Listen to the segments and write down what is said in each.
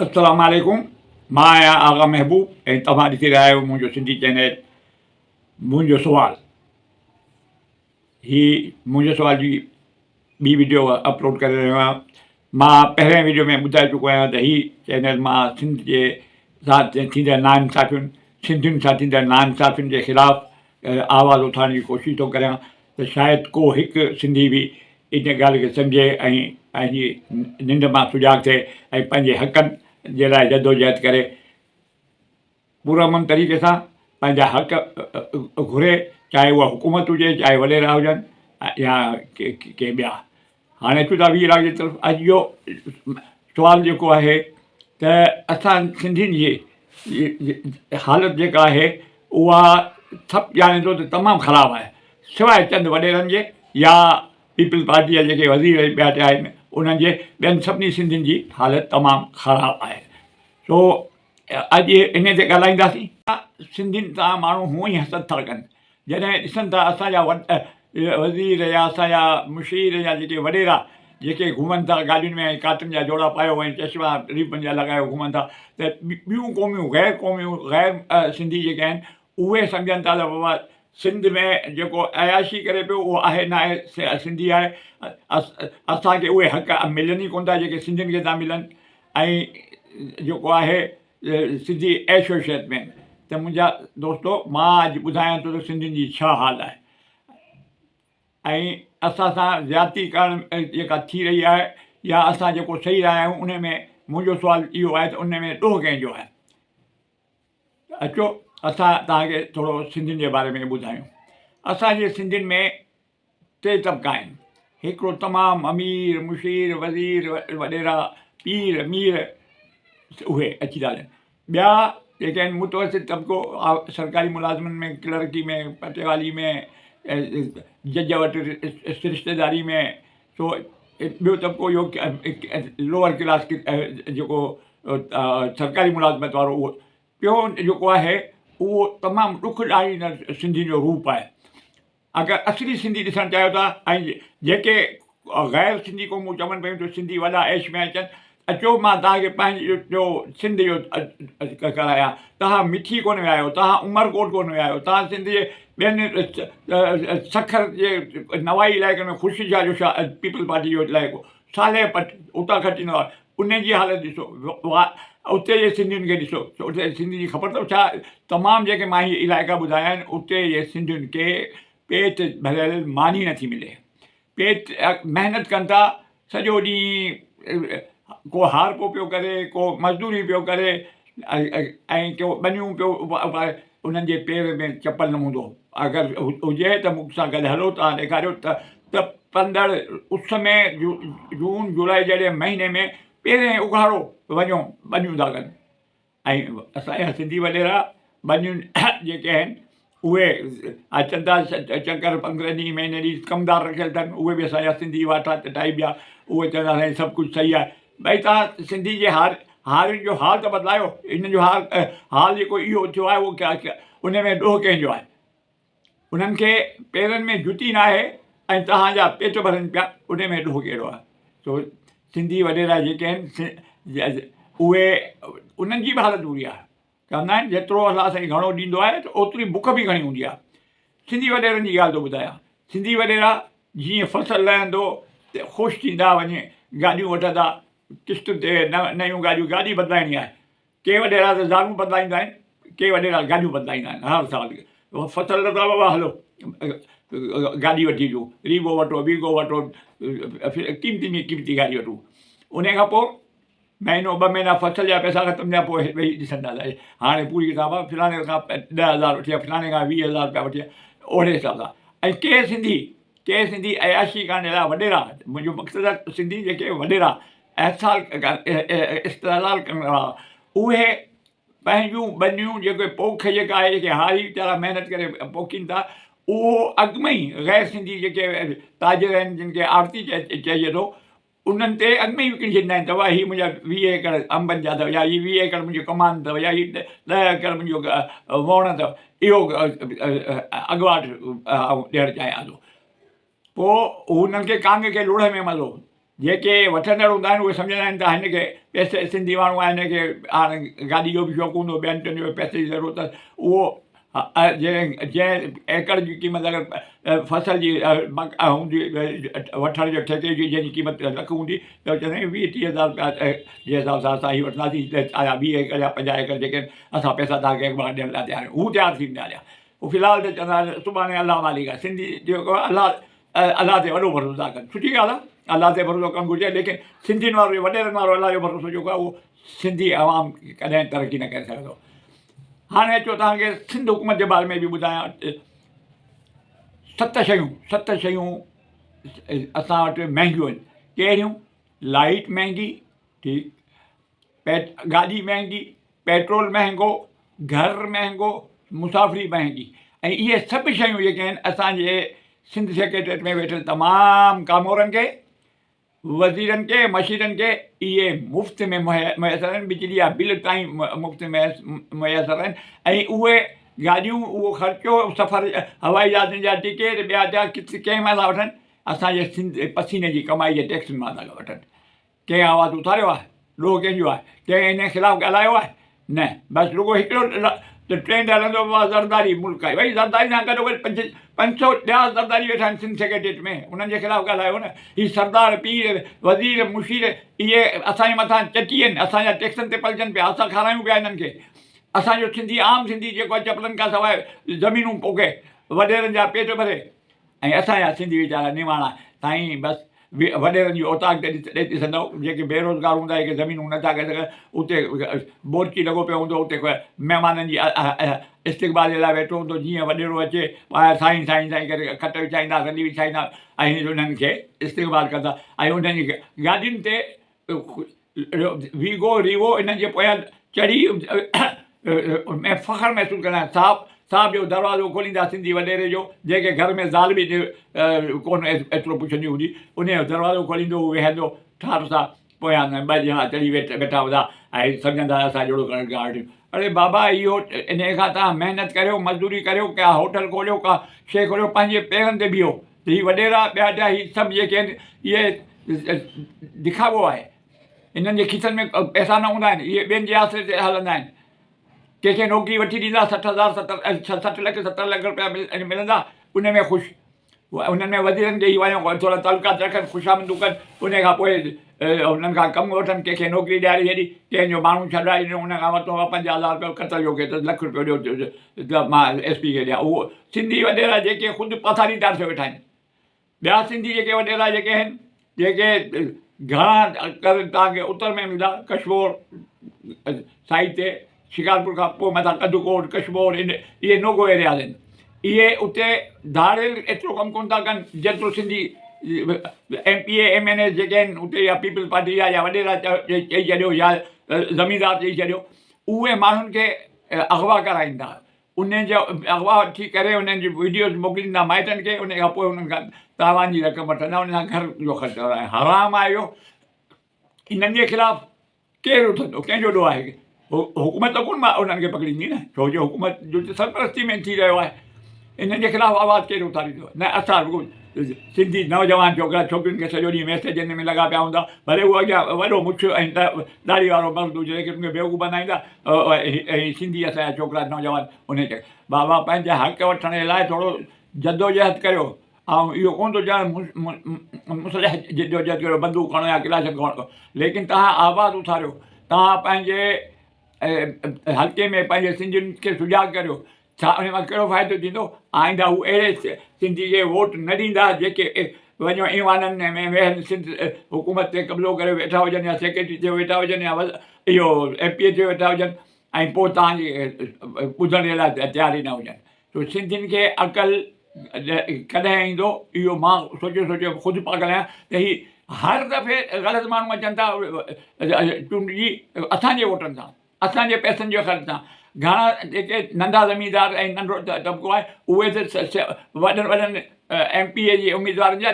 السلام عليڪم مان آهيان آغا محبوب ۽ توهان ڏسي رهيا آهيو منهنجو سنڌي چينل منهنجو سوال. هي منهنجو سوال جي ٻي وڊيو اپلوڊ ڪري رهيو آهيان. مان پهرين وڊيو ۾ ٻڌائي چڪو آهيان ته هي چينل مان سنڌ جي سان ٿيندڙ ناانصافين، سنڌين سان ٿيندڙ ناانصافين جي خلاف آواز اٿارڻ جي ڪوشش ٿو ڪريان ته شايد ڪو هڪ سنڌي به ان ڳالهه کي سمجهي ۽ پنهنجي ننڊ مان سجاڳ ٿئي ۽ پنهنجي حقن جي لاء جدوجهد ڪري پرامن طريقي سان پنهنجا حق گهري، چاهي اها حڪومت هجي، چاهي وڏيرا هجن يا ڪي ٻيا. هاڻي اچون ٿا وي لاگ جي طرف. اڄ جو سوال جيڪو آهي ته اسان سنڌين جي حالت جيڪا آهي اها سڀ ڄاڻي ٿو ته تمام خراب آهي، سواء چند وڏيرن جي يا پيپلز پارٽي جا جيڪي وزير ۽ ٻيا ٽيا آهن انهن جي، ٻين سڀني سنڌين جي حالت تمام خراب آهي. سو اڄ انهي تي ڳالهائينداسين. سنڌين تان ماڻهو هونء ئي حسد ٿا ڪن، جڏهن ڏسن ٿا اسان جا وزير يا اسان جا مشير يا جيڪي وڏيرا جيڪي گهمن ٿا گاڏين ۾ ۽ ڪاٽن جا جوڙا پايو ۽ چشما ريبن جا لڳايو گهمن ٿا ته ٻيون قوميون غير قوميون غير سنڌي جيڪي آهن اهي سمجهن ٿا ته بابا سنڌ ۾ جيڪو عياشي ڪري پيو اهو آهي نه آهي سنڌي آهي، اسان کي اهي حق ملن ئي ڪونه ٿا جيڪي سنڌين کي ٿا ملن ۽ جيڪو آهي سنڌي عيش و عشرت ۾ ته منهنجا دوستو مان اڄ ٻڌايان ٿو ته سنڌين جي ڇا حال آهي ۽ اسان سان زيادتي ڪرڻ جيڪا ٿي رهي آهي يا اسان جيڪو سهي رهيا آهيون ان ۾ منهنجو سوال اهو آهي ته ان ۾ ڏوهه ڪنهن جو آهي؟ اچو اسان توهان کي ٿورو سنڌين جي باري ۾ ٻڌايون. اسان جي سنڌين ۾ ٽي طبقا آهن. هڪڙو تمام امير، مشير، وزير، وڏيرا، پير، مير اهي اچي ٿا وڃن. ٻيا جيڪي آهن متوسط طبقو سرڪاري ملازمن ۾ ڪلرڪي ۾ پٽيوالي ۾ جج وٽ رشتيداري ۾ سو ٻيو طبقو اهو لوئر ڪلاس جيڪو سرڪاري ملازمت وارو اهو ٽيون جيڪو آهي اهو تمام ڏک ڏاريندڙ سنڌين جو روپ آهي. اگر اصلي سنڌي ڏسڻ چاهيو ٿا ۽ جيڪي غير سنڌي قومون چون پيون ته سنڌي وڏا عيش ۾ اچن، اچو مان توهان کي پنهنجو سنڌ جو ڪرايان، توهان مٺي ڪونه ويا آهيو، توهان عمرڪوٽ ڪونه ويا آهيو، توهان سنڌ جي ٻين سکر جي نوائي علائقن ۾ خورشيد شاهه جو شاهه پيپلز پارٽي جو علائقو صالح پٽ اتان کٽيندو آهي ان جي حالت ڏسو، اتي جي سنڌين کي ڏسو، اتي سنڌين جي خبر اٿو ڇا؟ تمام جيڪي مان هي علائقا ٻڌايا آهن اتي جي سنڌين کي پيٽ ڀريل ماني نٿي ملي، پيٽ محنت ڪن ٿا سڄو ڏينهن ڪو هارپو پيو ڪري ڪو مزدوري پيو ڪري ۽ ڪو ٻنيون پيو اپائي انهن جي پير ۾ چپل نه هوندو اگر هجي ته مون سان گڏ هلو توهان ڏيکاريو ته پندڙ اس ۾ جون جولاء جهڙي مهيني ۾ پيرين اگهاڙو وڃو ٻنيون ٿا ڪن ۽ اسان جا سنڌي وڏيرا ٻنين جيڪي آهن اهي اچن ٿا چڪر پندرهن ڏينهن مهيني ڏينهن ڪمدار رکيل اٿن اهي به اسان جا سنڌي واٺا ٽائيپ جا اهي چوندا سائين سڀ ڪجهه صحيح آهي ڀئي توهان سنڌي جي هار هارين جو حال ته بدلايو انهن جو حال حال جيڪو اهو ٿيو آهي اهو ان ۾ ڏوهه ڪنهن جو آهي؟ انهن کي پيرن ۾ جتي ناهي ۽ توهان جا پيٽ ڀرن پيا ان ۾ ڏوهه ڪهڙو آهي؟ سو سنڌي وڏيرا جيڪي آهن اهي انهن جي به حالت بري آهي. چوندا آهن جيترو الله سائين گهڻو ڏيندو آهي ته اوتري بک به گهڻي هوندي آهي. سنڌي وڏيرن جي ڳالهه ٿو ٻڌايان. سنڌي وڏيرا جيئن فصل لهندو ته خوش ٿيندا وڃي گاڏيون وٺندا قسطن تي نيون گاڏيون گاڏي بدلائڻي آهي ڪي وڏيرا ته زالون بدلائيندا آهن، ڪي وڏيرا گاڏيون بدلائيندا آهن. هر سال فصل لٿا بابا هلو گاڏي وٺي اچون، ريگو وٺو، ويگو وٺو، قيمتي ۾ قيمتي گاڏي وٺون. ان کان پوء مهينو ٻه مهينا فصل جا پئسا ختم ٿيا پوء ويهي ڏسندا ته هاڻي پوري ڪتاب آهي فلاڻي کان 10,000 وٺي آ فلاڻي کان 20,000 رپيا وٺي آ اهڙي حساب سان. ۽ ڪي سنڌي عياشي ڪرڻ جي لاء وڏيرا، منهنجو مقصد آهي سنڌي جيڪي وڏيرا احصال استحصال ڪرڻ وارا اهي پنهنجون ٻنيون جيڪي پوک جيڪا آهي جيڪي هاري ويچارا محنت ڪري پوکين ٿا اهو اڳ ۾ ئي غير سنڌي جيڪي تاجر آهن جن کي آڙتي چئجي ٿو انهن تي اڳ ۾ ئي وڪڻي ڇڏيندا آهن ته هي منهنجا 20 ايڪڙ انبن جا اٿو يا هي 20 ايڪڙ منهنجو ڪماند اٿو يا هي 10 ايڪڙ منهنجو ووڻ اٿو اهو اڳواٽ آئون ڏيڻ چاهيان ٿو پوء هنن کي ڪانگ کي لوڙهه ۾ مزو. جيڪي وٺندڙ هوندا آهن اهي سمجهندا آهن ته هن کي پئسي سنڌي ماڻهو آهي هن کي هاڻي گاڏي جو به شوق هوندو ٻين ٽن جو پئسي جي ضرورت اهو جنهن جنهن ايڪڙ جي قيمت اگر فصل جي هوندي وٺڻ جو ٺيڪي جي جنهن جي قيمت لک هوندي ته چوندا آهن ويهه ٽيهه هزار رپيا جي حساب سان اسان هي وٺنداسين آيا ويهه ايڪڙ يا 50 ايڪڙ جيڪي آهن اسان پئسا توهان کي اڳواٽ ڏيڻ لاء تيار آهيون هو تيار ٿي ويندا هليا هو في الحال ته چوندا سڀاڻي الله مالڪ آهي سنڌي جيڪو الله الله تي وڏو ڀروسو ٿا ڪن سٺي ڳالهه آهي الله تي ڀروسو ڪرڻ گهرجي ليڪن سنڌين وارو وڏيرن وارو الله جو ڀروسو جيڪو آهي اهو سنڌي عوام ڪڏهن ترقي نه ڪري سگهندو. هاڻي اچو توهان کي سنڌ حڪومت جي باري ۾ به ٻڌايان. ست شيون ست شيون اسان وٽ مهنگيون آهن ڪهڙيون لائيٽ مهنگي ٺيڪ پيٽ گاڏي مهنگي پيٽرول مهنگو گهر مهنگو مسافري مهنگي ۽ اهي سڀ شيون جيڪي آهن اسانجي سنڌ سيڪريٽريٽ ۾ ويٺل تمام ڪامورن کي وزيرن کي مشيرن کي اهي مفت ۾ ميسر آهن بجلي جا بل تائين مفت ۾ ميسر آهن ۽ اهي گاڏيون اهو خرچو سفر هوائي جهازن جا ٽڪيٽ ٻيا ٽيا ڪنهن مان ٿا وٺن اسان جي سنڌ پسيني جي ڪمائي جي ٽيڪسن مان ٿا وٺن ڪنهن آواز اٿاريو آهي؟ ڏوهه ڪنهن جو آهي؟ ڪنهن ان خلاف ڳالهايو آهي؟ نه، بس رڳو هڪڙو ٽرينڊ هلندو پيو آهي زرداري ملڪ آهي. ڀئي زرداري سان گڏوگڏ 500 ٻيا زرداري ويٺا آهن سنڌ سيڪريٽريٽ ۾ انهن جي خلاف ڳالهايو نه. هي سردار، پير، وزير، مشير اهي اسان جي مٿان چٽي آهن، اسان جا ٽيڪسن تي پلجن پيا، اسان کارايون پيا انهن کي. اسان جو سنڌي عام سنڌي جيڪو آهي چپلن کان سواء زمينون پوکي وڏيرن جا پيٽ ڀري ۽ اسان جا سنڌي ويچارا نماڻا سائين بس وڏيرن جي اوطاق تي ڏسندؤ جيڪي بيروزگار هوندا جيڪي زمينون نٿا ڪري سگهن اتي بورچي لڳو پيو هوندو اتي مهمانن جي استقبال جي لاء ويٺو هوندو جيئن وڏيرو اچي ٻاهر سائين سائين سائين ڪري کٽ وڇائيندا رلي وڇائيندا ۽ انهن کي استقبال ڪندا ۽ انهن جي گاڏين تي ويگو ريوو انهن جي پويان چڙهي ۾ فخر محسوس ڪندا آهن. صاحب صاحب جو دروازو کوليندا سنڌي وڏيري جو جنهن کي گهر ۾ زال به ڪونه ايترو پڇندي هوندي انهي جو دروازو کوليندو هو ويهندو ٺاٺ سان پويان ٻه ڄڻا چڙهي ويٺا هوندا ۽ سمجهندا اسان جهڙو ڪرڻ گارڊ اڙي بابا اهو انهي کان توهان محنت ڪريو مزدوري ڪريو ڪا هوٽل کوليو ڪا شيء کوليو پنهنجي پيرن تي بيهو هي وڏيرا ٻيا ٽيا هي سڀ جيڪي آهن اهي دکاوو آهي انهن جي کيسن ۾ پئسا نه هوندا آهن اهي ٻين جي آسري تي هلندا آهن ڪنهن کي نوڪري وٺي ڏيندا 60 هزار 60 لک 70 لک روپيا ملندا ان ۾ خوش انهن ۾ وزيرن کي هي وڃو ٿورا تعلقات رکن خوشامدون ڪن ان کان پوء انهن کان ڪم وٺن ڪنهن کي نوڪري ڏياري ڇڏي ڪنهن جو ماڻهو ڇڏائي ڏنو ان کان ورتو 50,000 روپيو قتل جو ڪيس لک روپيو ڏيو ته مان ايس پي کي ڏيان اهو سنڌي وڏيرا جيڪي خود پاٿاريدار ٿيو ويٺا آهن ٻيا سنڌي جيڪي وڏيرا جيڪي آهن جيڪي گهڻا ڪري توهان کي اتر ۾ ملندا ڪشمور سائيڊ تي شڪارپور کان پوء مٿان ڪڌڪوٽ ڪشمور ان اهي نوگو ايرياز آهن اهي اتي ڌاڙيل ايترو ڪم ڪونه ٿا ڪن جيترو Sindhi M P A M N A جيڪي آهن اتي يا پيپلز پارٽي جا يا وڏيرا چئي ڇڏيو يا زميندار چئي ڇڏيو اهي ماڻهن کي اغوا ڪرائيندا انهن جا اغوا ٿي ڪري انهن جي وڊيوز موڪليندا مائٽن کي ان کان پوء انهن کان تاوان جي رقم وٺندا ان سان گهر جو خرچ هلائي حرام آهي اهو انهن جي خلاف ڪير اٿندو ڪنهن جو ڏوهه آهي حڪومت ته ڪونه انهن کي پڪڙيندي نه ڇو جو حڪومت جو سرپرستي ۾ ٿي رهيو آهي انهن جي خلاف آواز ڪير اٿاريندو؟ نه اسان رڳو سنڌي نوجوان ڇوڪرا ڇوڪرين کي سڄو ڏينهن ميسيجن ۾ لڳا پيا هوندا ڀلي اهو اڳيان وڏو مڇ ۽ ڏاڙهي وارو مرد هجي ليڪن ان کي بيوقوف بنائيندا ۽ سنڌي اسان جا ڇوڪرا نوجوان انهي کي بابا پنهنجا حق وٺڻ جي لاء ٿورو جدوجهد ڪريو آئون اهو ڪونه ٿو چوان مسلح جدوجهد ڪريو بندوق کڻو يا ڪلاشن کڻو ليڪن توهان آواز اٿاريو توهان پنهنجي حلقي ۾ پنهنجي سنڌين کي سجاڳ ڪريو ڇا ان مان ڪهڙو فائدو ٿيندو؟ آئنده هو اهڙي سنڌي کي ووٽ نه ڏيندا جيڪي وڃو ايوانن ۾ ويهن سنڌ حڪومت تي قبضو ڪري ويٺا هجن يا سيڪريٽري ٿيو ويٺا هجن يا اهو ايم پي اي ٿيو ويٺا هجن ۽ پوء توهان جي ٻڌڻ جي لاء تيار ئي نه هجن. سو سنڌين کي عقل ڪڏهن ايندو اهو مان سوچي سوچي خود پاڳل آهيان ته هي هر دفعي غلط ماڻهو اچن ٿا چونڊجي اسان جي ووٽن سان. اسان جي پئسن جي خرچ سان گهڻا جيڪي ننڍا زميندار ۽ ننڍو طبقو آهي اهي ته وڏن وڏن ايم پي اي جي اميدوارن جا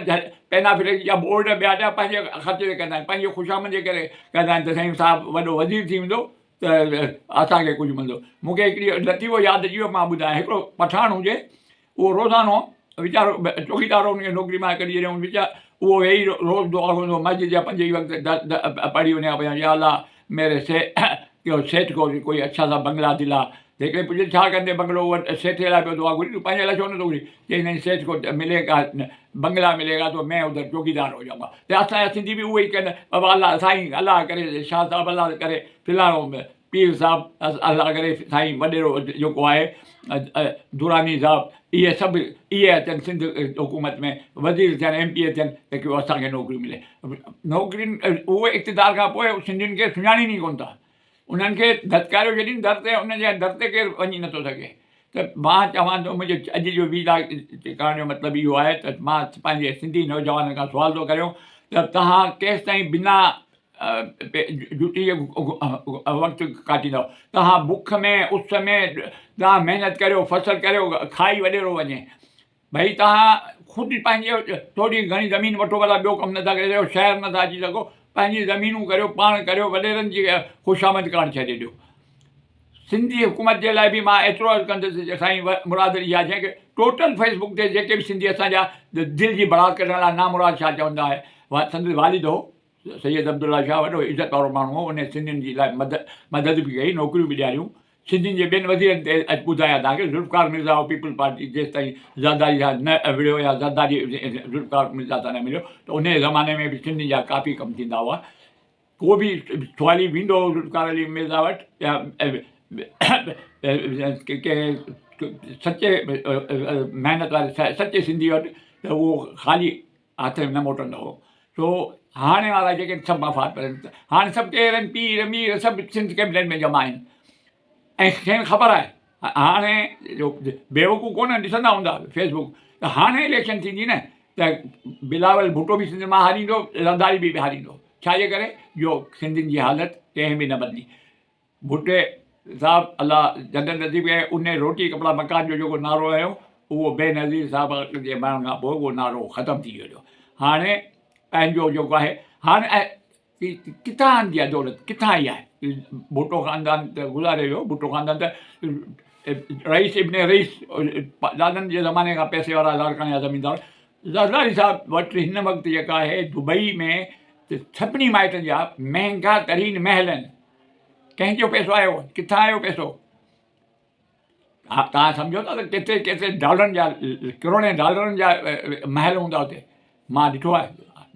پينافليڪس جا بورڊ ٻيا ٽيا پنهنجي خرچ تي ڪندا آهن پنهنجي خوشامد جي ڪري ڪندا آهن ته سائين صاحب وڏو وزير ٿي ويندو ته اسان کي ڪجهه ملندو مون کي هڪڙي لطيفو ياد اچي ويو مان ٻڌايان هڪڙو پٺاڻ هجي اهو روزانو ويچارو چوڪيدار هو ان کي نوڪري مان ڪڍي ڇڏيائون ويچار اهو ويهي روز دعا گهرندو هو مسجد جا پنج ئي وقت پڙهي وڃي ها پيا يا الله ميري سيٺ ڪو ڪوئي اڇا سا بنگلا دلا. هڪڙي پڇيس ڇا ڪندي بنگلو؟ اهو سيٺ جي لاء پيو دعا گهري تون پنهنجي لاء ڇو نٿو گهرين؟ چيائين نهين سيٺ ڪو ملي گا بنگلا ملي گا تو مين ادھر چوڪيدار هو جائون گا. ته اسان جا سنڌي به اهو ئي ڪن بابا الله سائين الله ڪري شاهه صاحب الله ڪري فلاڻو پير صاحب الله ڪري سائين وڏيرو جيڪو آهي دراني صاحب اهي سڀ اهي اچن سنڌ حڪومت ۾ وزير ٿين ايم پي اي ٿين ته ڪيو اسان کي نوڪريون ملي. نوڪرين اهي اقتدار کان پوء سنڌين کي سڃاڻين ئي ڪونه ٿا. انهن کي ڌتڪاريو ڇڏين در تي انهن جي در تي ڪير وڃي نٿو سگهي. ته مان چوان ٿو منهنجو اڄ جو وي لاگ ڪرڻ جو مطلب اهو آهي ته مان پنهنجي سنڌي نوجوانن کان سوال ٿو ڪريون ته توهان ڪيستائين بنا جوتي جي وقت ڪاٽيندؤ. توهان بک ۾ اس ۾ توهان محنت ڪريو فصل ڪريو کائي وڏيرو وڃي. ڀئي توهان خود پنهنجي ٿوري گهڻي زمين وٺو ڀلا ٻيو ڪم نٿا ڪري سگهو شهر نٿا اچي سگهو پنهنجي زمينون ڪريو پاڻ ڪريو وڏيرن جي خوشامد ڪرڻ ڇڏي ڏيو. سنڌي حڪومت جي لاء به مان ايترو عرض ڪندس سائين مراد علي شاهه جنهن کي ٽوٽل فيس بڪ تي جيڪي به سنڌي اسان جا دل جي بڙاس ڪڍڻ لاء نامراد شاهه چوندا آهي سندس والد هو سيد عبدالله شاهه وڏو عزت وارو ماڻهو هو، ان سنڌين جي لاء مدد به ڪئي، نوڪريون به ڏياريون. سنڌين جي ٻين وزيرن تي اڄ ٻڌايان توهان کي، ذوالفقار مرزا هو پيپلز پارٽي جيستائين زرداري سان نه وڙهيو يا زرداري ذوالفقار مرزا سان نه مليو ته انهيء زماني ۾ به سنڌين جا ڪافي ڪم ٿيندا هئا. ڪو به سوالي ويندو هو ذوالفقار علي مرزا وٽ يا ڪنهن سچي محنت واري سچي سنڌي وٽ ته اهو خالي هٿ نه موٽندو هو. سو هاڻي وارا جيڪي سڀ مفاد پرست هاڻي سڀ ڪير آهن پير مير سڀ سنڌ ڪيبنيٽ ۾ جمع آهن ۽ کين خبر آهي هاڻي جو بيوقوف ڪونه ڏسندا هوندا فيس بڪ ته هاڻي اليڪشن ٿيندي نه ته بلاول ڀٽو به سنڌ مان هاريندو زرداري به هاريندو ڇا جي ڪري جو سنڌين جي حالت ڪنهن به نه بدلي. ڀٽي صاحب الله جنت نصيب ڪري ان روٽي ڪپڙا مڪان جو جيڪو نعرو هنيو اهو بينظير صاحب جي مرڻ کان پوء اهو نعرو ختم ٿي ويو هاڻي پنهنجو جيڪو آهي هاڻي ڪٿان آندي آهي دولت ڪٿان آئي آهي ڀٽو خاندان ته گذاري ويو ڀٽو خاندان ته رئيس ابن رئيس ڏاڏن جي زماني کان پئسي وارا لاڙڪاڻي جا زميندار زرداري صاحب وٽ هن وقت جيڪا آهي دبئي ۾ سڀني مائٽن جا مهنگا ترين محل آهن ڪنهن جو پئسو آيو ڪٿان آيو پئسو ها توهان سمجهو ٿا ته ڪيتري ڪيتري ڊالرن جا ڪروڙين ڊالرن جا محل هوندا اتي مان ڏٺو آهي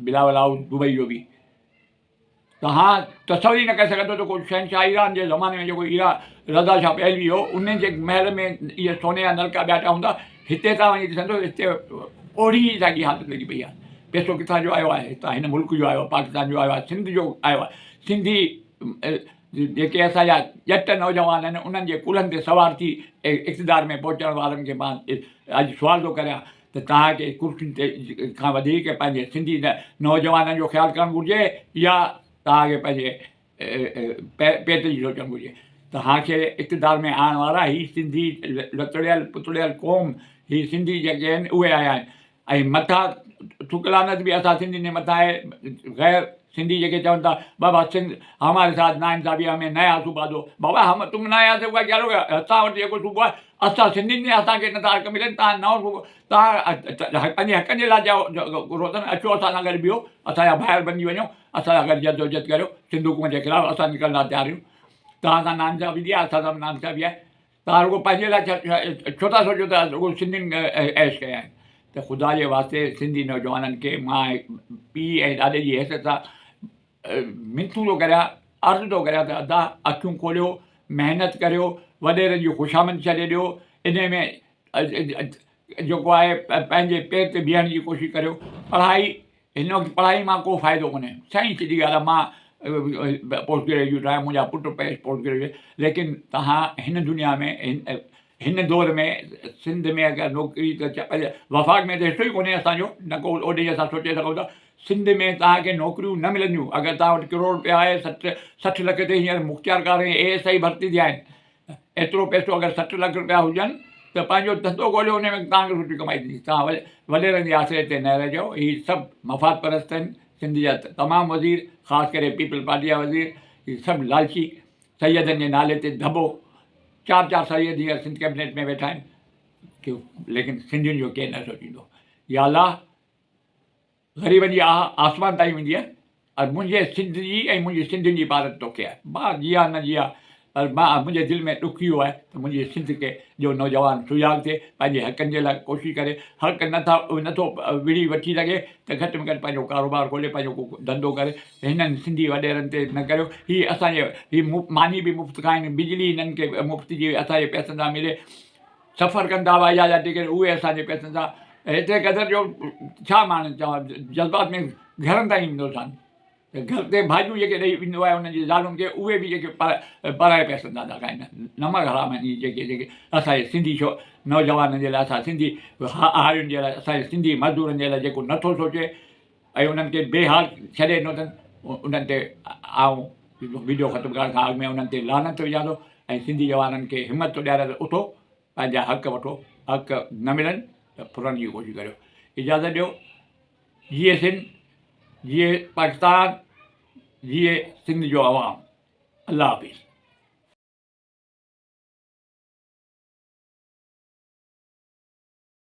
بلاول هائوس دبئي جو به توهان تصور ئي نه ڪري سگهندو ته ڪو شهنشاهه ايران جي زماني ۾ جيڪو ايران رضا شاهه پهلوي هو ان جي محل ۾ اهي سوني جا نلڪا ٻيا هوندا هتي توهان وڃي ڏسندو هتي اوڙي ئي ساڳي حالت لڳي پئي آهي پئسو ڪٿان جو آيو آهي هتان هن ملڪ جو آيو آهي پاڪستان جو آيو آهي سنڌ جو آيو آهي سنڌي جيڪي اسان جا ڄٽ نوجوان آهن انهن جي ڪلهن تي سوار ٿي اقتدار ۾ پهچڻ وارن کي مان اڄ سوال ٿو ڪريان ته توهان کي ڪرسين تي کان وڌيڪ پنهنجي سنڌي نوجوانن جو خيال ڪرڻ گهرجي يا توهان کي پنهنجي پيٽ جي سوچڻ گهرجي. توهان کي اقتدار ۾ آڻڻ وارا هي سنڌي لتڙيل پتڙيل قوم هي سنڌي جيڪي آهن اهي آيا آهن ۽ مٿان ٿڪ لعنت به اسان سنڌين جي مٿان آهي غير سنڌي جيڪي چون ٿا بابا سنڌ هماري ساٿ نا انصافي همين نيا صوبا دو بابا هم تم نيا صوبا ڪيا لوگا اسان وٽ جيڪو صوبو آهي اسان سنڌين جي اسان کي نٿا حق ملن تان نئون صوبو تان پنهنجي حقن جي لاء گهرو ٿا اچو اسان سان گڏ بيهو اسان جا ڀائر بنجي وڃو اسان سان گڏ جدوجهد ڪريو سنڌ حڪومت جي خلاف اسان نڪرڻ لاء تيار آهيون توهان سان ناانصافي ٿي آهي اسان سان به ناانصافي آهي توهان رڳو پنهنجي لاء ڇو ٿا سوچو ته رڳو سنڌين عيش ڪيا آهن ته خدا جي واسطي سنڌي نوجوانن کي مان پيء ۽ ڏاڏي جي حيثيت سان منٿون ٿو ڪريان عرض ٿو ڪريان ته ادا اکيون کوليو محنت ڪريو وڏيرن جي خوشامد ڇڏي ڏيو ان ۾ جيڪو آهي پنهنجي پير تي بيهڻ جي ڪوشش ڪريو پڙهائي هن وقت پڙهائي مان ڪو فائدو ڪونهي سائين سڌي ڳالهه آهي مان پوسٽ گريجوئيٽ آهيان منهنجا پٽ پوسٽ گريجوئيٽ ليڪن توهان هن دنيا ۾ هن دور ۾ سنڌ ۾ اگر نوڪري ته وفاق ۾ ته حصو ئي ڪونهي اسانجو نه ڪو اوڏي اسان سوچي سگهون ٿا سنڌ ۾ توهان کي نوڪريون نه ملنديون اگر توهان وٽ ڪروڙ روپيا آهي 60 لک تي هينئر مختيارڪار ۽ اي ايس I ڀرتي ٿيا آهن ايترو پئسو اگر 60 لک روپيا هجن ته پنهنجو ڌنڌو کوليو ان ۾ توهان کي سٺي ڪمائي ٿيندي توهان وڏيرن جي آسري تي نه رهجو هي سڀ مفاد پرست آهن سنڌ جا تمام وزير خاص ڪري پيپلز پارٽي جا وزير هي سڀ لالچي سيدن جي نالي تي ڌٻو چار چار سيد هينئر سنڌ ڪيبنيٽ ۾ ويٺا آهن ليڪن سنڌين جو ڪير نه سوچيندو يا الله. غريبن جي آه آسمان تائين ويندي آهي ۽ منهنجي سنڌ جي ۽ منهنجي سنڌين جي پارت توکي آهي. مان جيئان نه جيئان پر مان منهنجي دل ۾ ڏک اهو آهي ته منهنجي سنڌ کي جو نوجوان سجاڳ ٿئي پنهنجي حقن جي لاء ڪوشش ڪري حق نه ٿا نه ٿو وڙهي وٺي سگهي ته گهٽ ۾ گهٽ پنهنجو ڪاروبار کولي پنهنجو ڪو ڌنڌو ڪري هنن سنڌي وڏيرن تي نه ڪريو هي اسان جي هي ماني به مفت کائن بجلي هنن کي مفت جي اسان جي پئسن سان ملي سفر ڪن ٿا هوائي جهاز جا ٽڪيٽ اهي اسان جي پئسن سان ايتري قدر جو ڇا مان چوان جذبات ۾ گهرن تائين ايندو سان ته گهر تي ڀاڄيون جيڪي ڏئي ويندو آهي انهن جي زالن کي اهي به جيڪي پرائي پئسن سان ٿا کائن نمڪ حرام آهن اهي جيڪي جيڪي اسان جي سنڌي شو نوجوانن جي لاء اسان سنڌي هارين جي لاء اسان جي سنڌي مزدورن جي لاء جيڪو نٿو سوچي ۽ انهن کي بي حال ڇڏي ڏنو اٿن انهن تي آئون وڊيو ختم ڪرڻ کان اڳ ۾ انهن تي لعنت وجهان ٿو ۽ سنڌي جوانن کي همت ٿو ڏياريان ته اٿو پنهنجا حق وٺو حق نه ملن ته ڦرڻ جي ڪوشش ڪريو اجازت ڏيو جيئي سنڌ جيئي پاڪستان جيئي سنڌ جو عوام الله حافظ.